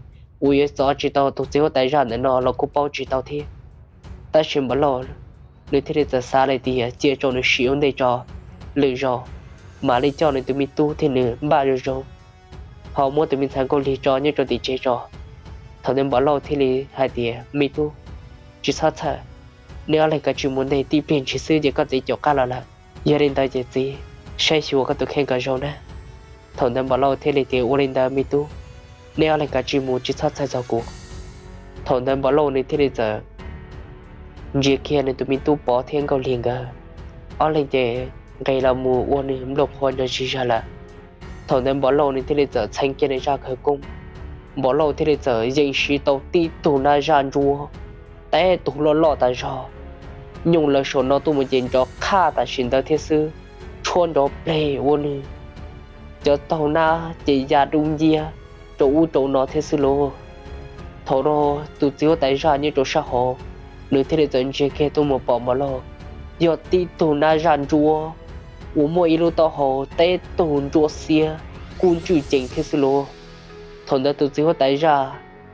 uas yuav txov tsis tau tus txiv huab tais zaj ntawm no los kuj paub tsis tau thiab. Tab sis npam lauj nws thiaj li txawm xav lawm tias cia rau nws sim ua ntej tso, lwm zaus mam li coj nws tus me tub thiab nws npaj zoo zoo, ho muab tus me ntxhais Nkauj Lig tso nyob rau tim tsev tso. Thaum ntawd npam lauj thiaj li hais tias, me tub, tsis txhob txhawj, neb ob leeg kav tsij mus ntej, tib pliag ntshis xwb ces koj txiv caum qab los lawm. Yog li ntawd ces txiv, saib xyuas koj tus kheej kom zoo na. Thaum ntawd npam lauj thiaj li tias, ua li ntawd me tub, neb ob leeg kav tsij mus, tsis txhob txhawj txog kuv. Thaum ntawd npam lauj nws thiaj li txawm ntsia kiag nws tus me tub Pov thiab Nkauj Lig nkawd, ob leeg ces nqis los mus ua nws nplooj qhuav nrog zig zag lawm. Thaum ntawd npam lauj nws thiaj li txawm txheev kiag nws zaj khawv koob, npam lauj thiaj li txawm yeej siv tau tib tug nab zaj ntsuab teb tug loj loj tas zog nyooj lawv saum no tuaj mus ces nrov qhaj tam sim ntawd thiab xwb, tshuab nrov pleg ua nws cov taug nab ces ya dub nciab rau ub rau no thiab xwb lauj. Thaum no tus txiv huab tais zaj nyob rau sab hauv, nws thiaj li txawm ntsia kiag tuaj mus pom npam lauj, yog tib tug nab zaj ntsuab uas muaj ib lub taub hau teb tug ntsuab xiab kuj ntswj cees thiab xwb lauj. Thaum ntawd tus txiv huab tais zaj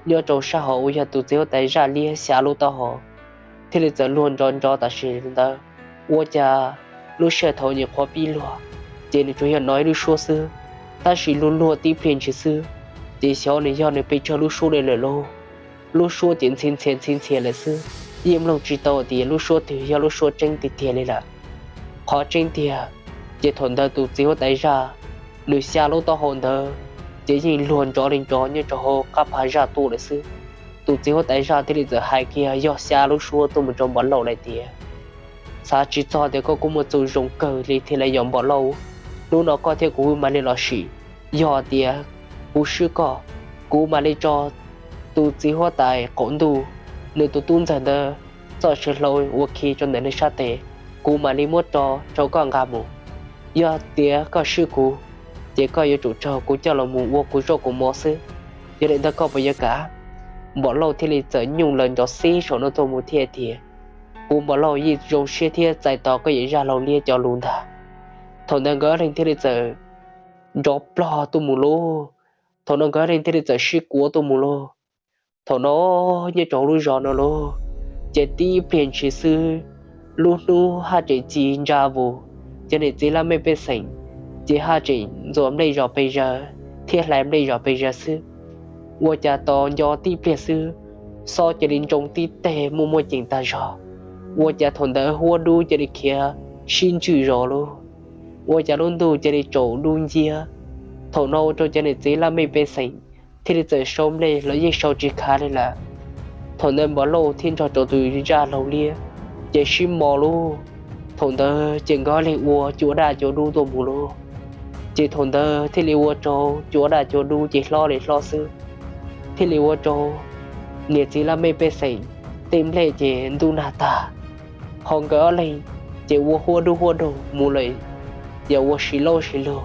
nyob rau sab hauv uas yog tus txiv huab tais zaj liab xya lub taub hau thiaj li txawm luag nrov nrov tam sim ntawd. Ua cas lub sij hawm thaum nyuam qhuav pib luag ces nws tsuas yog hnov ib lub suab xwb, tab sis luag luag tib pliag ntshis xwb, ces xyov nws yog nws pes tsawg lub suab li lawm lauj. Lub suab ces ntxhi ntxhias ntxhi ntxhias lawm xwb, yeej mloog tsis tau tias lub suab twg yog lub suab tseeb tiag tiag li lawm. Qhov tseeb tiag, ces thaum ntawd tus txiv huab tais zaj nws xya lub taub hau ntawd ces yeej luag nrov li nrov nyob rau hauv qab pas zaj tuaj lawm xwb. Tus txiv huab tais zaj thiaj li txawm hais kiag yog xya lub suab tuaj mus rau npam lauj lawm tias, xav tsis txog tias koj kuj muaj txuj zoo kawg li thiab lauj yog npam lauj. Hnub no koj thiab kuv mam li los sim, yog tias kuv swb koj, kuv mam li tso tus txiv huab tais qaum ntuj nws tus tub ntxawg ntawd txoj saw hlau ua khi rau ntawm nws sab tes, kuv mam li muab tso rau koj nqa mus. Yog tias koj swb kuv, ces koj yuav tsum raug kuv coj los mus ua kuv zaub kuv mov xwb. Yog li ntawd koj puas yuav kam? Npam lauj thiaj li txawm nyooj lawv nrov xib saum no tuaj mus thiab tias, kuv npam lauj yeej zoo siab thiab txais tos koj yawm zaj laug liab cov lus ntag. Thaum ntawd nkawd ob leeg thiaj li txawm nrov plog tuaj mus lauj. Thaum no nkawd ob leeg thiaj li txawm sib kuav tuaj mus lauj. Thaum no nyob rau hauv lub zos no lauj, ces tib pliag ntshis xwb, lub hnub haj tseem ci ntsa vus, cov niam txiv laj mej pej xeem ces haj tseem ntxuav nplej zos pes zaws thiab hlais nplej zos pes zaws xwb. Ua cas tos nco tib pliag xwb, xob cia li ntsoo tib teg muaj muaj ceem tas zog. Ua cas thaum ntawd huab dub cia li khiav sib ntswj zos lauj. Ua cas lub ntuj cia li tsaus dub nciab. Thaum no ua rau cov niam txiv laj mej pej xeem thiaj li txawm sau nplej los yeej sau tsis khav li lawm. Thaum ntawd npam lauj thiab nrog rau tus zaj laug liab ces sib mos lauj. Thaum ntawd ces nkawd ob leeg ua cua daj cua dub tuaj mus lauj. Ces thaum ntawd thiaj li ua rau cua daj cua dub ces hlob li hlob xwb, thiaj li ua rau niam txiv laj mej pej xeem tej nplej ces ntub nag tag. Ho nkawd ob leeg ces ua huab dub huab daug mus lawm, yam ua si laub si lug.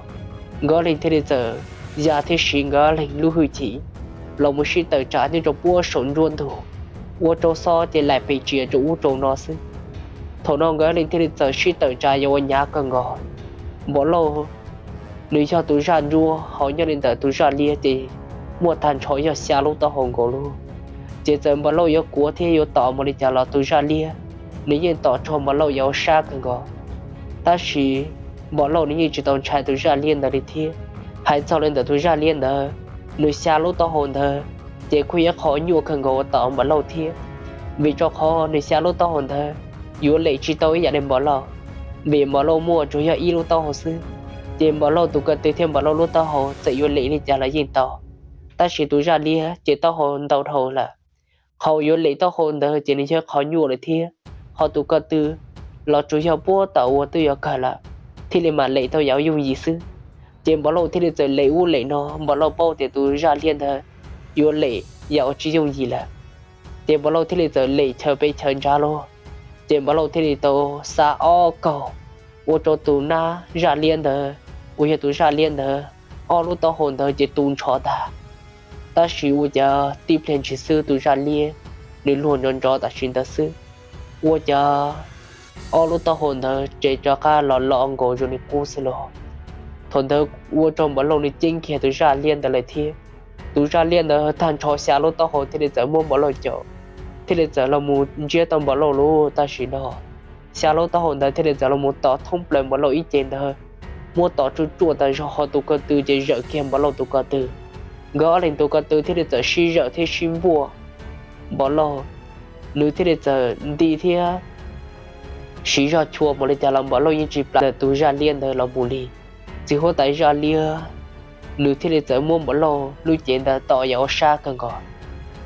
Nkawd ob leeg thiaj li txawm ya thiab siv nkawd leeg lub hwj chim los mus sib tawm tsam nyob rau puag saum nruab ntug, ua rau xob ces laim pes tsias rau ub rau no xwb. Thaum no nkawd leeg thiaj li txawm sib tawm tsam yuav ua hnyav kawg nkaus. Npam Lauj nws yog tus zaj ntsuab, ho nyob li ntawm tus zaj liab ces muaj tag nrho yog xya lub taub hau nkaus lub. Ces txawm Npam Lauj yuav kuav thiab yuav tom npaum li cas los tus zaj liab nws yeej tom raug Npam Lauj yuav ua sab kawg nkaus. Tab sis Npam Lauj nws yeej tsis tau ntshai tus zaj liab ntawd li thiab. Hais txog li ntawm tus zaj liab ntawd, nws xya lub taub hau ntawd ces kuj yog qhov nyuaj kawg nkaus uas tom Npam Lauj thiab, vim rau qhov nws xya lub taub hau ntawd yuav lem tsis tau ib yam li Npam Lauj, vim Npam Lauj muaj tsuas yog ib lub taub hau xwb. Ces Npam Lauj tus ko tw thiab Npam Lauj lub taub hau txawm yuav lem li cas los yeej tau, tab sis tus zaj liab ces taub hau ntau dhau lawm. Qhov yuav lem taub hau ntawd ces nws yog qhov nyuaj lawm thiab, ho tus ko tw los tsuas yog puag tom uas twb yuav kawg lawm, thiaj li mam lem tau yam yooj yim xwb. Ces Npam Lauj thiaj li txawm lem ub lem no, Npam Lauj paub tias tus zaj liab ntawd yuav lem yam uas tsis yooj yim lawm. Ces Npam Lauj thiaj li txawm lem chaw pem chaw ntsav los, ces Npam Lauj thiaj li tau xa ob kaug ua rau tus nab zaj liab ntawd, uas yog tus zaj liab ntawd ob lub taub hau ntawd ces tu nrho tag. Tab sis ua cas tib pliag ntshis xwb tus zaj liab nws luag nrov nrov tam sim ntawd xwb, ua cas ob lub taub hau ntawd ces rov qab los lo nkaus zoo li qub xwb los. Thaum ntawd ua rau Npam Lauj nws ceeb kiag tus zaj liab ntawd lawm thiab. Tus zaj liab ntawd tag nrho xya lub taub hau thiaj li txawm muab Npam Lauj caum, thiaj li txawm los mus ntsiab tau Npam Lauj lub tam sim no. Xya lub taub hau ntawd thiaj li txawm los mus tom thoob plaws Npam Lauj ib ce ntawd, muab tom tsuj tsuaj tas zog, ho tus ko tw ces zawm kiag Npam Lauj tus ko tw. Nkawd ob leeg tus ko tw thiaj li txawm sib zawm thiab sib npuaj Npam Lauj, nws thiaj li txawm nti thiab siv zog chua npaum li cas los Npam Lauj yeej tsis plam tus zaj liab ntawd los mus li. Txiv huab tais zaj liab nws thiaj li txawm muab Npam Lauj lub cev ntawd tom yam ua sab kawg nkaus.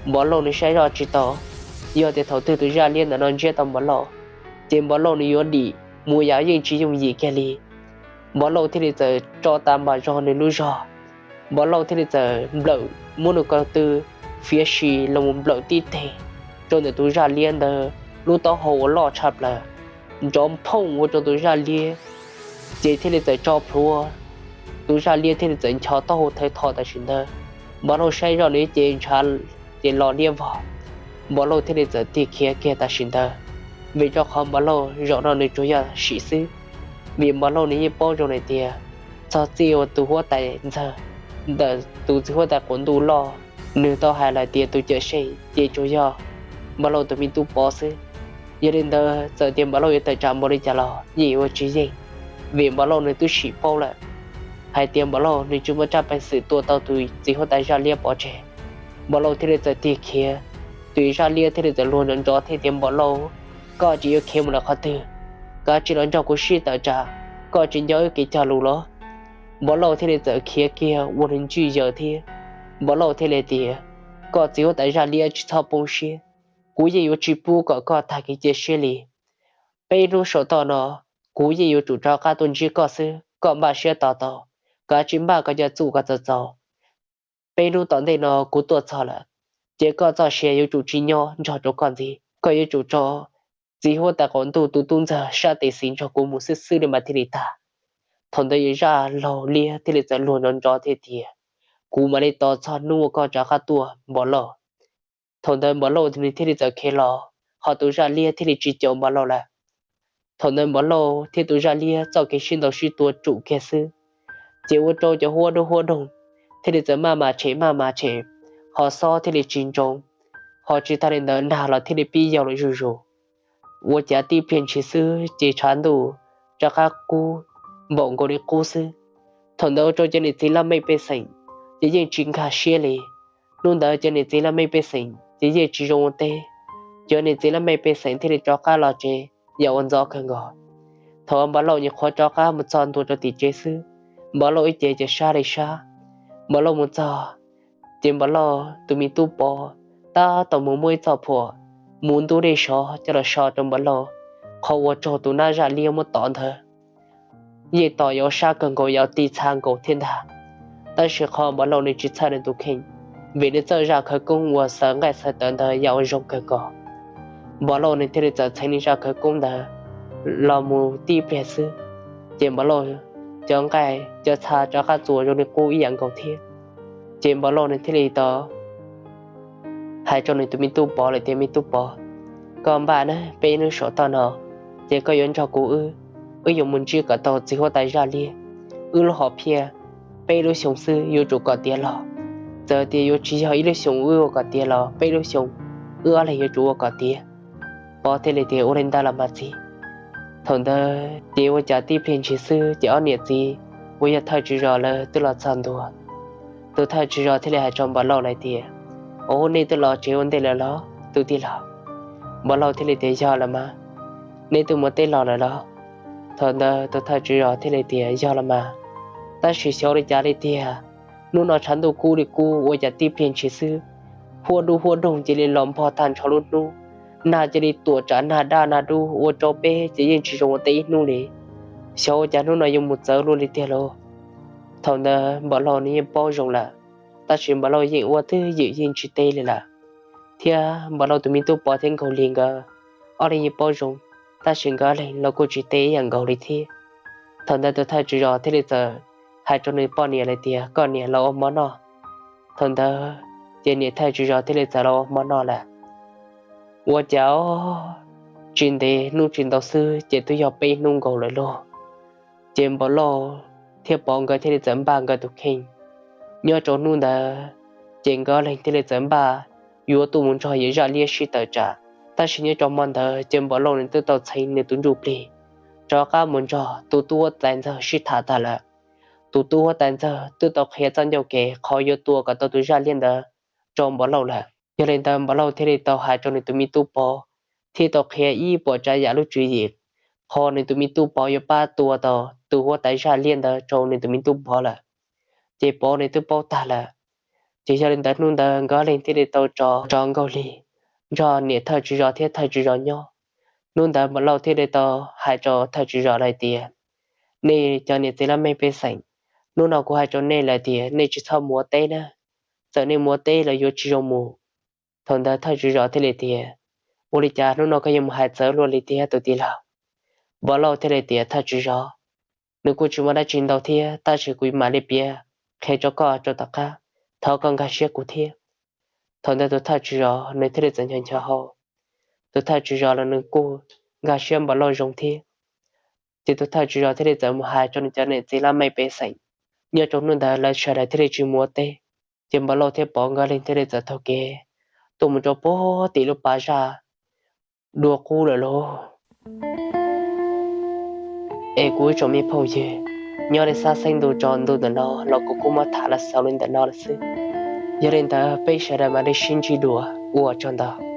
Npam Lauj nws saib zoj tsis tau, yog tias thaum twg tus zaj liab ntawm no ntsiab tau Npam Lauj, ces Npam Lauj nws yuav dim mus yam yeej tsis yooj yim kiag li. Npam Lauj thiaj li txawm tso tas npam zog nws lub zog. Npam Lauj thiaj li txawm nplawm muab nws ko tw fiav si los mus nplawm tib teg rau ntawm tus zaj liab ntawd lub taub hau uas loj tshaj plaws, nrov phooj ua rau tus zaj liab ces thiaj li txawm tso plhuav. Tus zaj liab thiaj li txawm ncho taub hau thawv tho tam sim ntawd. Npam Lauj saib zoj nws ces ntshav ces los liab vog. Npam Lauj thiaj li txawm tig khiav kiag tam sim ntawd, vim rau qhov Npam Lauj zaum no nws tsuas yog sim xwb, vim Npam Lauj nws yeej paub zoo hais tias txog txij uas tus huab tais ntxawg ntawm tus txiv huab tais qaum ntuj loj nws tau hais lawm tias tus cawm seej ces tsuas yog Npam Lauj tus me tub pov xwb. Yog li ntawd txawm tias Npam Lauj yuav tawm tsam npaum li cas los yeej yuav tsis yeej, vim Npam Lauj nws twb sim paub lawm hais tias Npam Lauj nws tsis muaj tsaj peev xwm tua tau tus txiv huab tais zaj liab pov tseg. Npam Lauj thiaj li txawm tig khiav. Tus zaj liab thiaj li txawm luag nrov nrov thiab tias, Npam Lauj, koj tseem yuav khiav mus lawm qhov twg? Kav tsij los nrog kuv sib tawm tsam, koj tsis nco wb kev cog lus los? Npam Lauj thiaj li txawm khiav kiag ua nws ntswj yaws thiab. Npam Lauj thiaj li tias, koj txiv huab tais zaj liab tsis txhob poob siab, kuv yeej yuav tsis pub kom koj tag kev cia siab li. Peb hnub saum toj no kuv yeej yuav tsum rov qab tuaj ntsib koj xwb, koj npaj siab tos tau, kav tsij npaj koj cov txuj kom txaus txaus. Peb hnub tom ntej no kuv tuaj txog lawm, ces koj txoj sia yuav tsum tsis nyob nrog rau koj ntxiv, koj yuav tsum tso txiv huab tais qaum ntuj tus tub ntxawg sab tes xis nrog kuv mus xwb xwb li mas thiaj li tag. Thaum ntawd yawg zaj laug liab thiaj li txawm luag nrov nrov thiab tias, kuv mam li tos txog hnub uas koj rov qab tuaj Npam Lauj. Thaum ntawd Npam Lauj nws thiaj li txawm khiav los, ho tus zaj liab thiaj li tsis caum Npam Lauj lawm. Thaum ntawd Npam Lauj thiab tus zaj liab txoj kev sib ntaus sib tua tsum kiag xwb, ces ua rau cov huab dub huab doog thiaj li txawm maj mam tshem maj mam tshem, ho xob thiaj li tsis ntsoov, ho tsis tas li ntawd nag los thiaj li pib yau lawm zuj zus. Ua cas tib pliag ntshis xwb ces tshav ntuj rov qab kub npaum nkaus li qub xwb. Thaum ntawd ua rau cov niam txiv laj mej pej xeem ces yeej tsis nkag siab li. Hnub ntawd cov niam txiv laj mej pej xeem ces yeej tsis zoo ua teb. Cov niam txiv laj mej pej xeem thiaj li rov qab los tsev yam uas ntxov kawg nkaus. Thaum Npam Lauj nyuam qhuav rov qab mus txog ntua rau tim tsev xwb, Npam Lauj ib ce ces sab li sab. Npam Lauj mus txog, ces Npam Lauj tus me tub pov tab tom mus muab ib txoj phuam mus ntub dej sov coj los so rau Npam Lauj qhov uas raug tus nab zaj liab muab tom ntawd. Yeej tom yam ua sab kawg nkaus, yam ua ti txha nkaus thiab ntag. Tab sis qhov Npam Lauj nws tsis txhawj nws tus kheej, vim nws txawj zaj khawv koob uas xaws nqaij xaws tawv ntawd yam ua zoo kawg nkaus. Npam Lauj nws thiaj li txawm txheev nws zaj khawv koob ntawd los mus tib pliag xwb, ces Npam Lauj cov nqaij cov txha rov qab txuas zoo li qub ib yam nkaus thiab. Ces Npam Lauj nws thiaj li tau hais rau nws tus me tub Pov lawm tias, Me tub Pov, koj npaj na, peb ib hnub saum toj no ces koj yuav nrog kuv wb, wb yuav mus ntsib kom tau txiv huab tais Zaj Liab. Wb lub hom phiaj peb lub xyoos xwb yuav tsum kom tiav los. Txawm tias yuav tsis yog ib lub xyoos wb ua kom tiav los peb lub xyoos wb ob leeg yuav tsum ua kom tiav. Pov thiaj li tias, Ua li ntawd los mas txiv. Thaum ntawd ces ua cas tib pliag ntshis xwb ces ob niam txiv uas yog thawj tswv zos lawv twb los txog ntua. Tus thawj tswv zos thiaj li hais rau Npam Lauj lawm tias, Ua, nej twb los tsev ua ntej lawm los tus tij laug? Npam Lauj thiaj li tias, Yog los mas, nej twb mus teb los lawm los? Thaum ntawd tus thawj tswv zos thiaj li tias, Yog los mas, tab sis xyov ua li cas li tiag, hnub no tshav ntuj kub li kub ua cas tib pliag ntshis xwb, huab dub huab doog cia li los npog tag nrho lub hnub, nag cia li tuam tsam nag daj nag dub ua rau peb ces yeej tsis zoo ua teb ib hnub li. Xyov ua cas hnub no yuav mus txawv luaj li tiag lauj. Thaum ntawd Npam Lauj nws yeej paub zoo lawm, tab sis Npam Lauj yeej ua twj ywm yeej tsis teb li lawm. Thiab Npam Lauj tus me tub Pov thiab Nkaus Lig nkawd ob leeg yeej paub zoo, tab sis nkawd ob leeg los kuj tsis teb ib yam nkaus li thiab. Thaum ntawd tus thawj tswv zos thiaj li txawm hais rau nws poj niam lawm tias, Koj niam, los ua mov noj. Thaum ntawd ces niam thawj tswv zos thiaj li txawm los ua mov noj lawm. Ua cas tsis ntev hnub tsis ntau xwb ces twb yog peb hnub nkaus lawm lauj. Ces Npam Lauj thiab Pov nkawd thiaj li txawm npaj nkawd tus kheej. Nyob rau hnub ntawd ces nkawd ob leeg thiaj li txawm npaj yuav tuaj mus nrog yawm Zaj Liab sib tawm tsam. Tab sis nyob rau hmo ntawd ces Npam Lauj nws twb tau txheev nws tus ntsuj plig rov qab mus nrog tus tub huab tais ntxawg sib tham tag lawm. Tus tub huab tais ntxawg twb tau qhia txoj ncauj kev qhov yuav tua kom tau tus Zaj Liab ntawd rau Npam Lauj lawm. Yog li ntawd Npam Lauj thiaj li tau hais rau nws tus me tub Pov, thiaj tau qhia ib puas tsav yam lub tswv yim qhov nws tus me tub Pov yuav pab tua tau tus huab tais Zaj Liab ntawd rau nws tus me tub Pov lawm. Ces Pov nws twb paub tag lawm. Ces yog li ntawd hnub ntawd nkawd ob leeg thiaj li tau tso, tso Nkaus Lig nrog niam thawj tswv zos thiab thawj tswv zos nyob. Hnub ntawd Npam Lauj thiaj li tau hais rau thawj tswv zos lawm tias, Nej cov niam txiv laj mej pej xeem, hnub no kuv hais rau nej lawm tias nej tsis txhob mus ua teb na. Txawm nej mus ua teb los yuav tsis zoo mus. Thaum ntawd thawj tswv zos thiaj li tias, Ua li cas hnub no koj yuav mus hais txawv luaj li tiag tus tij laug? Npam Lauj thiaj li tias, Thawj tswv zos, nws kuj tsis muaj dab tsi ntau thiab, tab sis kuv mam li piav qhia rau koj rau tom qab, thov koj nkag siab kuv thiab. Thaum ntawd tus thawj tswv zos nws thiaj li txawm nco nco hau. Tus thawj tswv zos los nws kuj nkag siab Npam Lauj zoo thiab. Ces tus thawj tswv zos thiaj li txawm mus hais rau nws cov niam txiv laj mej pej xeem. Nyob rau hnub ntawd lawv sawv daws thiaj li tsis mus ua teb. Ces Npam Lauj thiab Pov nkawd leeg thiaj li txawm taug kev tuaj mus rau puag tim lub pas zaj dua qub lawm lauj. Es kuv ib tsoom me phooj ywg, nyob li sab xeeb ntuj tsaus ntuj ntawm no los kuv kuj muab tham los xaus li ntawm no lawm xwb. Yog li ntawd peb sawv daws mam li sib ntsib dua, ua tsaug ntau.